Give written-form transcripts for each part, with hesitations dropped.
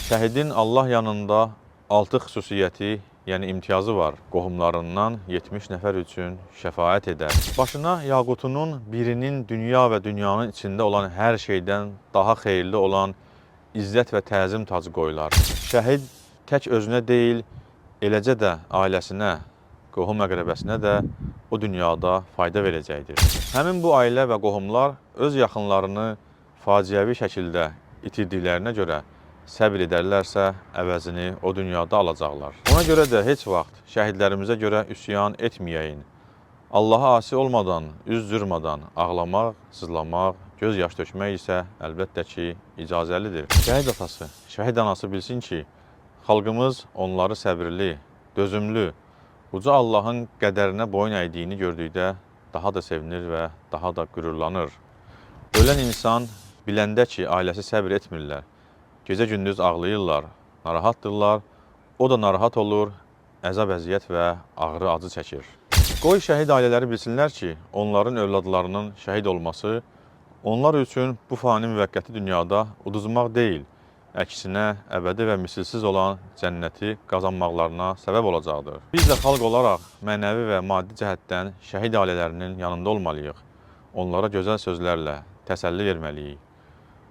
Şəhidin Allah yanında 6 xüsusiyyəti, yəni imtiyazı var. Qohumlarından 70 nəfər üçün şəfaət edər. Başına yaqutunun birinin dünya və dünyanın içində olan hər şeydən daha xeyirli olan izzət və təzim tacı qoyular. Şəhid tək özünə deyil, eləcə də ailəsinə, qohum əqrəbəsinə də o dünyada fayda verəcəkdir. Həmin bu ailə və qohumlar öz yaxınlarını faciəvi şəkildə itirdiklərinə görə səbr edərlərsə, əvəzini o dünyada alacaqlar. Ona görə də heç vaxt şəhidlərimizə görə üsyan etməyəyin. Allaha asi olmadan, üz cırmadan ağlamaq, sızlamaq, göz yaş tökmək isə əlbəttə ki, icazəlidir. Şəhid atası, şəhid anası bilsin ki, xalqımız onları səbirli, dözümlü, uca Allahın qədərinə boyun əydiyini gördükdə daha da sevinir və daha da qürurlanır. Ölən insan biləndə ki, ailəsi səbr etmirlər, gecə-gündüz ağlayırlar, narahatdırlar, o da narahat olur, əzab-əziyyət və ağrı acı çəkir. Qoy şəhid ailələri bilsinlər ki, onların övladlarının şəhid olması onlar üçün bu fani müvəqqəti dünyada uduzmaq deyil, əksinə əbədi və misilsiz olan cənnəti qazanmaqlarına səbəb olacaqdır. Biz də xalq olaraq mənəvi və maddi cəhətdən şəhid ailələrinin yanında olmalıyıq. Onlara gözəl sözlərlə təsəlli verməliyik.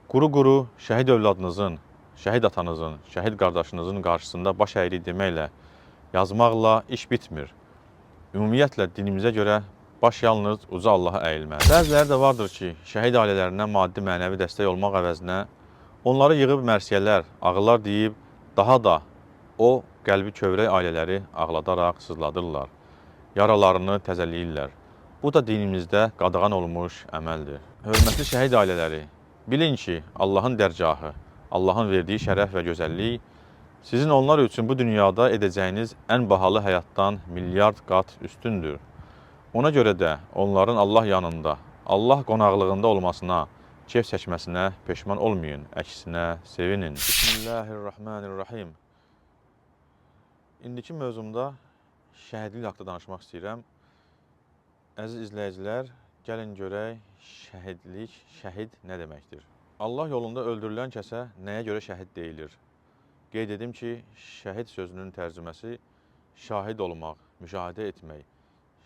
Quru-quru şəhid övladınızın, şəhid atanızın, şəhid qardaşınızın qarşısında baş əyri deməklə, yazmaqla iş bitmir. Ümumiyyətlə dinimizə görə baş yalnız uca Allaha əyilməlidir. Bəziləri də vardır ki, şəhid ailələrinə maddi mənəvi dəstək olmaq əvəzinə onları yığıb mərsiyələr, ağıllar deyib daha da o qəlbi kövrək ailələri ağladaraq sızladırlar. Yaralarını təzələyirlər. Bu da dinimizdə qadağan olmuş əməldir. Hörmətli şəhid ailələri, bilin ki, Allahın dərgahı, Allahın verdiyi şərəf və gözəllik sizin onlar üçün bu dünyada edəcəyiniz ən bahalı həyatdan milyard qat üstündür. Ona görə də onların Allah yanında, Allah qonaqlığında olmasına, keyf çəkməsinə peşman olmayın, əksinə sevinin. Bismillahirrahmanirrahim. İndiki mövzumda şəhidlik haqqında danışmaq istəyirəm. Əziz izləyicilər, gəlin görək şəhidlik, şəhid nə deməkdir? Allah yolunda öldürülən kəsə nəyə görə şəhid deyilir? Qeyd edim ki, şəhid sözünün tərcüməsi şahid olmaq, müşahidə etmək,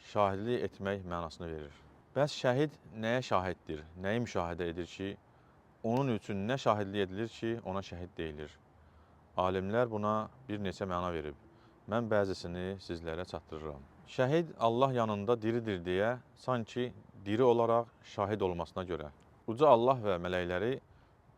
şahidlik etmək mənasını verir. Bəs şəhid nəyə şahiddir, nəyi müşahidə edir ki, onun üçün nə şahidlik edilir ki, ona şəhid deyilir? Alimlər buna bir neçə məna verib. Mən bəzisini sizlərə çatdırıram. Şəhid Allah yanında diridir deyə sanki diri olaraq şahid olmasına görə uca Allah və mələkləri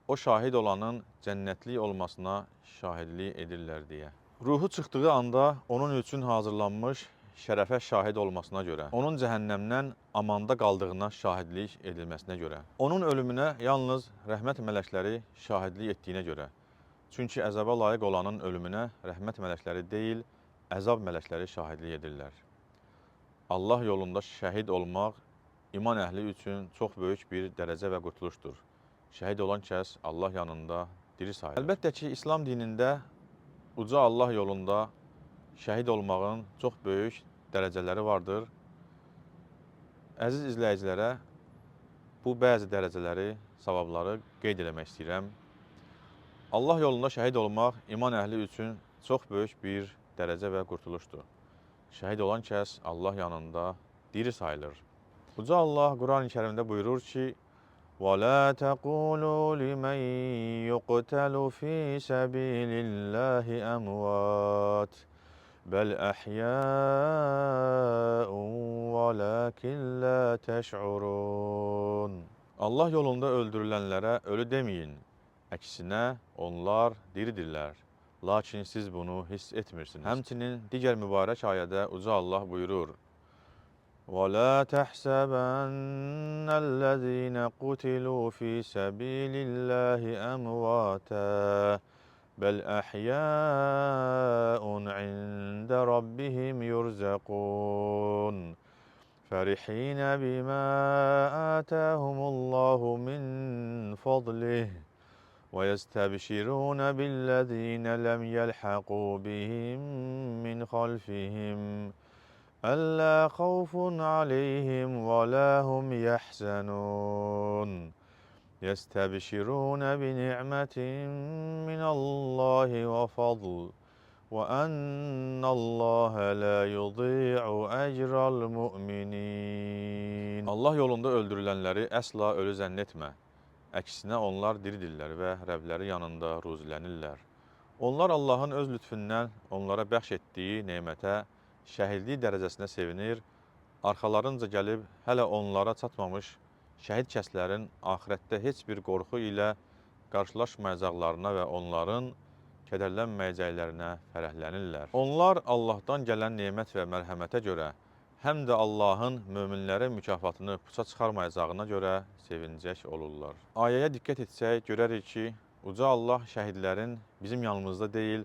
o şahid olanın cənnətlik olmasına şahidlik edirlər deyə. Ruhu çıxdığı anda onun üçün hazırlanmış şərəfə şahid olmasına görə, onun cəhənnəmdən amanda qaldığına şahidlik edilməsinə görə, onun ölümünə yalnız rəhmət mələkləri şahidlik etdiyinə görə. Çünki əzaba layiq olanın ölümünə rəhmət mələkləri deyil, əzab mələkləri şahidlik edirlər. Allah yolunda şəhid olmaq iman əhli üçün çox böyük bir dərəcə və qurtuluşdur. Şəhid olan kəs Allah yanında diri sayılır. Əlbəttə ki, İslam dinində uca Allah yolunda şəhid olmağın çox böyük dərəcələri vardır. Əziz izləyicilərə bu bəzi dərəcələri, savabları qeyd eləmək istəyirəm. Allah yolunda şəhid olmaq iman əhli üçün çox böyük bir dərəcə və qurtuluşdur. Şəhid olan kəs Allah yanında diri sayılır. Uca Allah Quran-ı Kərimdə buyurur ki: "Və la taqulu limen yuqtalu fi sabilillahi amvat bel ahya'un velakin la təş'urun." Allah yolunda öldürülənlərə ölü deməyin. Əksinə onlar diridirlər. Lakin siz bunu hiss etmirsiniz. Həmçinin digər mübarək ayədə uca Allah buyurur: وَلَا تَحْسَبَنَّ الَّذِينَ قُتِلُوا فِي سَبِيلِ اللَّهِ أَمْوَاتًا بَلْ أَحْيَاءٌ عِندَ رَبِّهِمْ يُرْزَقُونَ فَرِحِينَ بِمَا آتَاهُمُ اللَّهُ مِنْ فَضْلِهِ وَيَسْتَبْشِرُونَ بِالَّذِينَ لَمْ يَلْحَقُوا بِهِمْ مِنْ خَلْفِهِمْ أَلَّا خَوْفٌ عَلَيْهِمْ وَلَا هُمْ يَحْزَنُونَ. Yestəbşirun bi ni'metin minallahi və fadl və ennallaha la yudi'u ecral mu'minin. Allah yolunda öldürülənləri əsla ölü zənn etmə. Əksinə onlar diridirlər və Rəbləri yanında ruzilənirlər. Onlar Allahın öz lütfündən onlara bəxş etdiyi nemətə, şəhidlik dərəcəsinə sevinir, arxalarınca gəlib hələ onlara çatmamış şəhid kəslərin axirətdə heç bir qorxu ilə qarşılaşmayacaqlarına və onların kədərlənməyəcəklərinə fərəhlənirlər. Onlar Allahdan gələn nemət və mərhəmətə görə, həm də Allahın möminlərin mükafatını puça çıxarmayacağına görə sevincək olurlar. Ayəyə diqqət etsək, görərik ki, Uca Allah şəhidlərin bizim yanımızda deyil,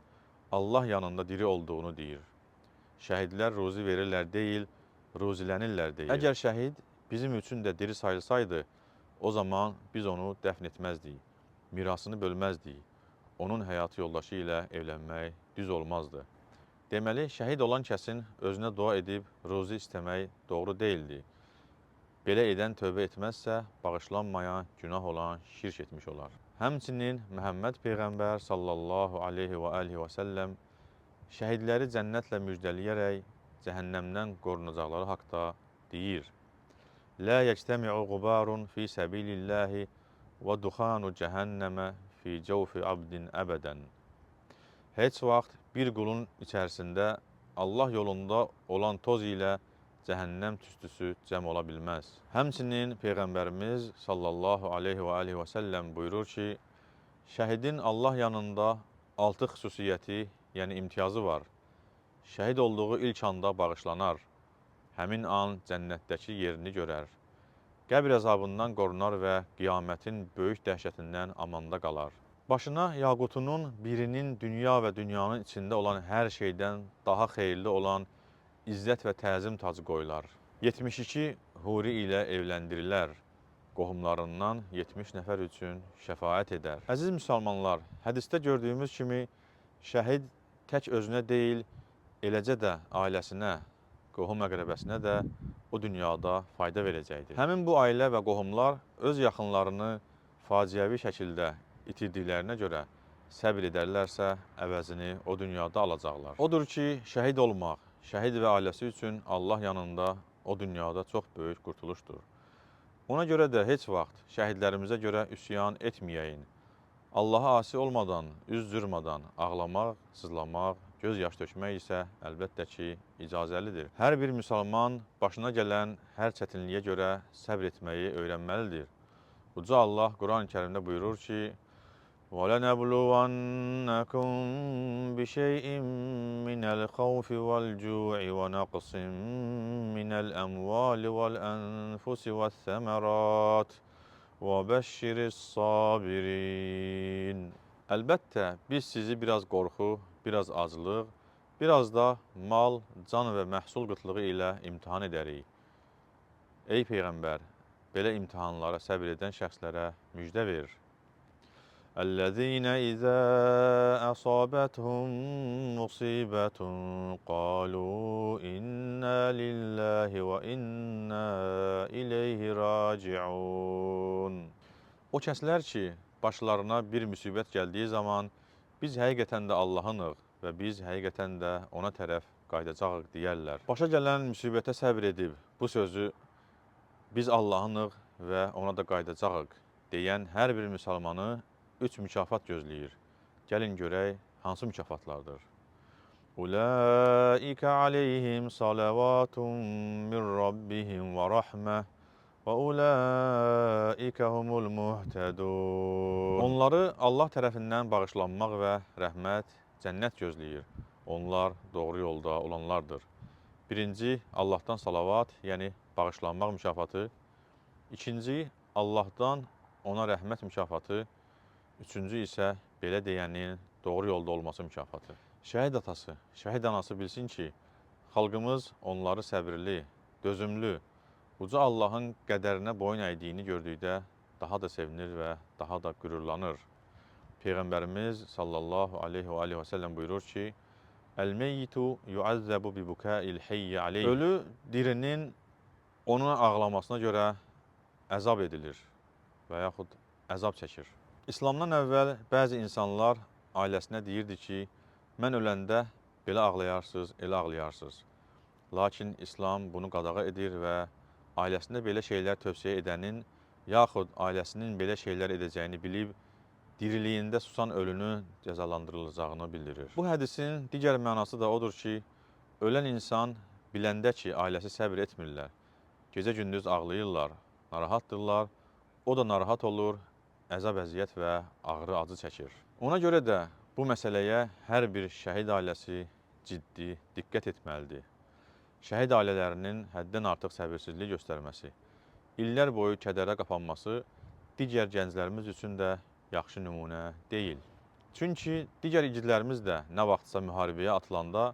Allah yanında diri olduğunu deyir. Şəhidlər ruzi verirlər deyil, ruzilənirlər deyir. Əgər şəhid bizim üçün də diri sayılsaydı, o zaman biz onu dəfn etməzdik, mirasını bölməzdik, onun həyatı yoldaşı ilə evlənmək düz olmazdı. Deməli, şəhid olan kəsin özünə dua edib ruzi istəmək doğru deyildi. Belə edən tövbə etməzsə, bağışlanmayan günah olan şirk etmiş olar. Həmçinin Məhəmməd Peyğəmbər sallallahu aleyhi və alihi və səlləm şəhidləri cənnətlə müjdələyərək cəhənnəmdən qorunacaqları haqda deyir. Lə yəctəmi'u qubarun fi səbilillahi və duxanu cəhənnəmə fi cəvfi abdin əbədən. Heç vaxt bir qulun içərisində Allah yolunda olan toz ilə cəhənnəm tüstüsü cəm ola bilməz. Həmçinin Peyğəmbərimiz sallallahu aleyhi və alihi və səlləm buyurur ki, şəhidin Allah yanında 6 xüsusiyyəti, yəni imtiyazı var. Şəhid olduğu ilk anda bağışlanar, həmin an cənnətdəki yerini görər, qəbir əzabından qorunar və qiyamətin böyük dəhşətindən amanda qalar. Başına yaqutunun birinin dünya və dünyanın içində olan hər şeydən daha xeyirli olan izzət və təzim tacı qoyular. 72 huri ilə evləndirilər. Qohumlarından 70 nəfər üçün şəfaət edər. Əziz müsəlmanlar, hədisdə gördüyümüz kimi şəhid tək özünə deyil, eləcə də ailəsinə, qohum əqrəbəsinə də o dünyada fayda verəcəkdir. Həmin bu ailə və qohumlar öz yaxınlarını faciəvi şəkildə itirdiklərinə görə səbr edərlərsə, əvəzini o dünyada alacaqlar. Odur ki, şəhid olmaq, şəhid və ailəsi üçün Allah yanında o dünyada çox böyük qurtuluşdur. Ona görə də heç vaxt şəhidlərimizə görə üsyan etməyəyin. Allaha asi olmadan, üz cırmadan ağlamaq, sızlamaq, göz yaş tökmək isə əlbəttə ki, icazəlidir. Hər bir müsəlman başına gələn hər çətinliyə görə səbr etməyi öyrənməlidir. Uca Allah Quran-ı Kərimdə buyurur ki, وَلَنَبْلُوَنَّكُمْ بِشَيْءٍ مِنَ الْخَوْفِ وَالْجُوعِ وَنَقْصٍ مِنَ الْأَمْوَالِ وَالْأَنْفُسِ وَالثَّمَرَاتِ وَبَشِّرِ الصَّابِرِينَ. Əlbəttə, biz sizi biraz qorxu, biraz aclıq, biraz da mal, can və məhsul qıtlığı ilə imtahan edərik. Ey Peyğəmbər, belə imtahanlara səbr edən şəxslərə müjdə ver. Əl-ləzīnə izə əsabəthum musibətun qalu inna lillahi və inna ileyhi raciun. O kəslər ki, başlarına bir müsibət gəldiyi zaman biz həqiqətən də Allahınıq və biz həqiqətən də ona tərəf qayıdacağıq deyərlər. Başa gələn müsibətə səbr edib bu sözü biz Allahınıq və ona da qayıdacağıq deyən hər bir müsəlmanı 3 mükafat gözləyir. Gəlin görək hansı mükafatlardır. Ulaika aleyhim salavatun min rabbihim və rahmeh və ulaika humul muhtedun. Onları Allah tərəfindən bağışlanmaq və rəhmət, cənnət gözləyir. Onlar doğru yolda olanlardır. Birinci, Allahdan salavat, yəni bağışlanmaq mükafatı. İkinci, Allahdan ona rəhmət mükafatı. Üçüncü isə belə deyənin doğru yolda olması mükafatı. Şəhid atası, şəhid anası bilsin ki, xalqımız onları səbirli, dözümlü, uca Allahın qədərinə boyun əydiyini gördükdə daha da sevinir və daha da qürurlanır. Peyğəmbərimiz sallallahu aleyhi və alihi və səlləm buyurur ki, Əl-meyyitu yu'azzabu bi buka'il hayyi aleyh. Ölü dirinin onun ağlamasına görə əzab edilir və yaxud əzab çəkir. İslamdan əvvəl bəzi insanlar ailəsinə deyirdi ki, mən öləndə belə ağlayarsınız, elə ağlayarsınız. Lakin İslam bunu qadağa edir və ailəsində belə şeylər tövsiyə edənin, yaxud ailəsinin belə şeylər edəcəyini bilib, diriliyində susan ölünün cəzalandırılacağını bildirir. Bu hədisin digər mənası da odur ki, ölən insan biləndə ki, ailəsi səbr etmirlər, gecə-gündüz ağlayırlar, narahatdırlar, o da narahat olur, əzab-əziyyət və ağrı acı çəkir. Ona görə də bu məsələyə hər bir şəhid ailəsi ciddi diqqət etməlidir. Şəhid ailələrinin həddən artıq səbirsizlik göstərməsi, illər boyu kədərə qapanması digər gənclərimiz üçün də yaxşı nümunə deyil. Çünki digər igidlərimiz də nə vaxtsa müharibəyə atılanda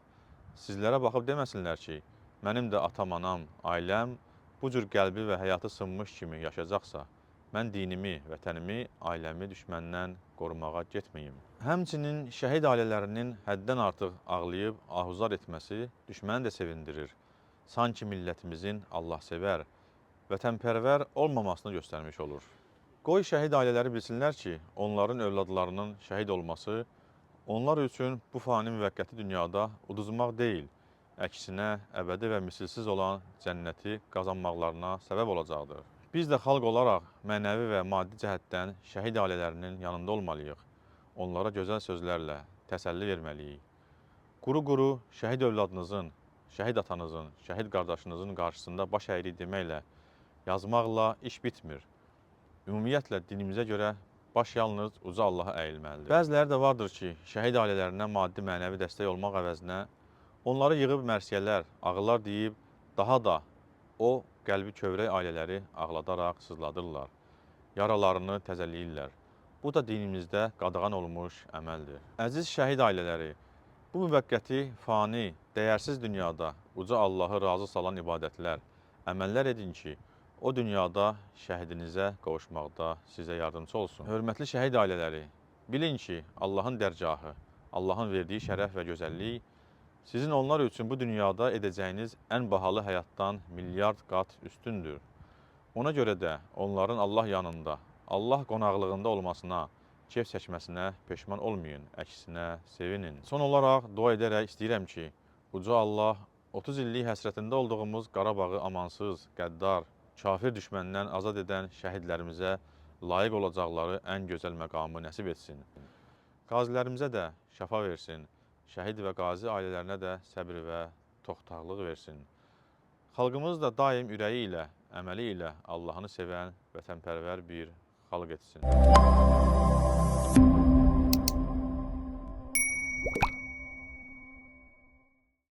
sizlərə baxıb deməsinlər ki, mənim də atam, anam, ailəm bu cür qəlbi və həyatı sınmış kimi yaşayacaqsa, mən dinimi, vətənimi, ailəmi düşməndən qorumağa getməyim. Həmçinin şəhid ailələrinin həddən artıq ağlayıb ahuzar etməsi düşməni də sevindirir. Sanki millətimizin Allahsevər, vətənpərvər olmamasını göstərmiş olur. Qoy şəhid ailələri bilsinlər ki, onların övladlarının şəhid olması onlar üçün bu fani müvəqqəti dünyada uduzmaq deyil, əksinə əbədi və misilsiz olan cənnəti qazanmaqlarına səbəb olacaqdır. Biz də xalq olaraq mənəvi və maddi cəhətdən şəhid ailələrinin yanında olmalıyıq. Onlara gözəl sözlərlə təsəlli verməliyik. Quru-quru şəhid övladınızın, şəhid atanızın, şəhid qardaşınızın qarşısında baş əyri deməklə, yazmaqla iş bitmir. Ümumiyyətlə dinimizə görə baş yalnız uca Allaha əyilməlidir. Bəziləri də vardır ki, şəhid ailələrinə maddi mənəvi dəstək olmaq əvəzinə onları yığıb mərsiyələr, ağıllar deyib daha da o qəlbi kövrək ailələri ağladaraq sızladırlar, yaralarını təzələyirlər. Bu da dinimizdə qadağan olunmuş əməldir. Əziz şəhid ailələri, bu müvəqqəti, fani, dəyərsiz dünyada uca Allahı razı salan ibadətlər, əməllər edin ki, o dünyada şəhidinizə qovuşmaqda sizə yardımcı olsun. Hörmətli şəhid ailələri, bilin ki, Allahın dərgahı, Allahın verdiyi şərəf və gözəllik sizin onlar üçün bu dünyada edəcəyiniz ən bahalı həyatdan milyard qat üstündür. Ona görə də onların Allah yanında, Allah qonaqlığında olmasına, keyf çəkməsinə peşman olmayın, əksinə sevinin. Son olaraq dua edərək istəyirəm ki, uca Allah 30 illik həsrətində olduğumuz Qarabağı amansız, qəddar, kafir düşməndən azad edən şəhidlərimizə layiq olacaqları ən gözəl məqamı nəsib etsin. Qazilərimizə də şəfa versin, şəhid və qazi ailələrinə də səbir və toxtaqlıq versin. Xalqımız da daim ürəyi ilə, əməli ilə Allahını sevən, vətənpərvər bir xalq etsin.